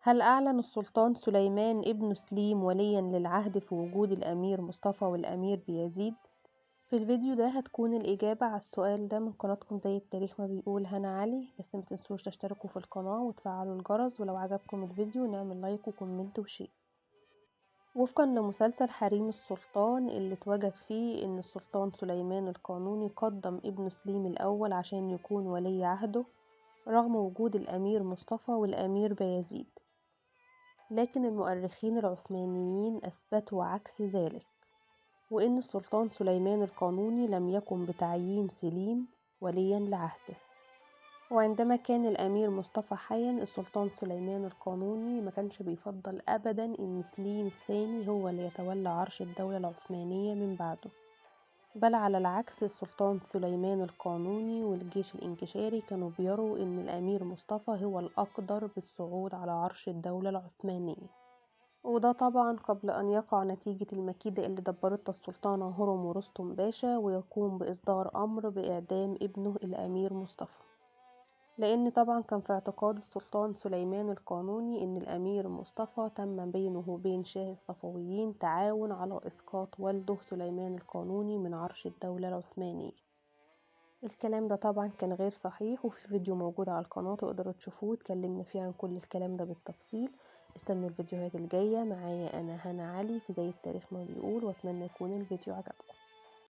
هل أعلن السلطان سليمان ابن سليم وليا للعهد في وجود الأمير مصطفى والأمير بيزيد؟ في الفيديو ده هتكون الإجابة على السؤال ده من قناتكم زي التاريخ ما بيقول هنا علي. بس ما تنسوش تشتركوا في القناة وتفعلوا الجرس، ولو عجبكم الفيديو نعمل like و comment و share. وفقا لمسلسل حريم السلطان اللي اتوجد فيه إن السلطان سليمان القانوني قدم ابن سليم الأول عشان يكون ولي عهده رغم وجود الأمير مصطفى والأمير بايزيد، لكن المؤرخين العثمانيين أثبتوا عكس ذلك، وإن السلطان سليمان القانوني لم يقم بتعيين سليم وليا لعهده. وعندما كان الأمير مصطفى حيا، السلطان سليمان القانوني ما كانش بيفضل أبدا إن سليم الثاني هو اللي يتولى عرش الدولة العثمانية من بعده، بل على العكس السلطان سليمان القانوني والجيش الانكشاري كانوا بيروا إن الأمير مصطفى هو الأقدر بالصعود على عرش الدولة العثمانية. وده طبعا قبل أن يقع نتيجة المكيدة اللي دبرتها السلطانة هرم ورستم باشا ويقوم بإصدار أمر بإعدام ابنه الأمير مصطفى، لأن طبعا كان في اعتقاد السلطان سليمان القانوني إن الأمير مصطفى تم بينه وبين شاه الصفويين تعاون على إسقاط والده سليمان القانوني من عرش الدولة العثمانية. الكلام ده طبعا كان غير صحيح، وفي فيديو موجود على القناة تقدروا تشوفوه اتكلمنا فيه عن كل الكلام ده بالتفصيل. استنوا الفيديوهات الجاية معايا أنا هنا علي في زي التاريخ ما بيقول، وأتمنى يكون الفيديو عجبكم.